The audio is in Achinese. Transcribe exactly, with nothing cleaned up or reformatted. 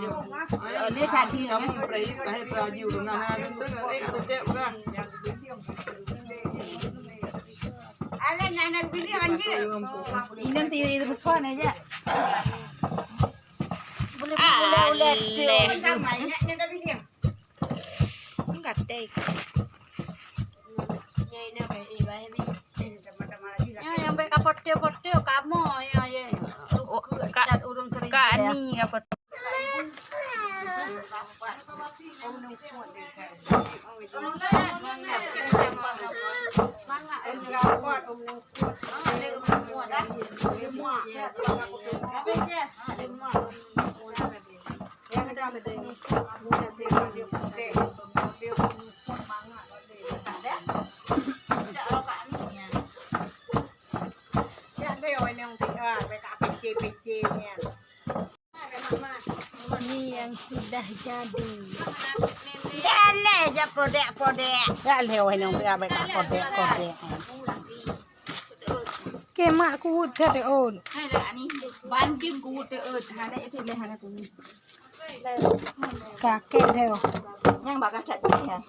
Dia cari kamu pergi, pergi pergi rumah. Eh, aku cek bukan. Ini nanti itu bukan aja. Boleh boleh boleh. Enggak teh. Ya, yang baik kapot teh, pot teh, kamu ya, ya. Oh, Kak, Kak Ani kapot. Ini yang sudah jadi. Dah leh, jak podek-podek. Dah leh, wahai nong, dah baik podek-podek. Ke mak kuwuet that, oh. Banding kuwuet, eh, hana itu leh, hana kuwuet. Kakek dia. Yang bagas cak cik ya.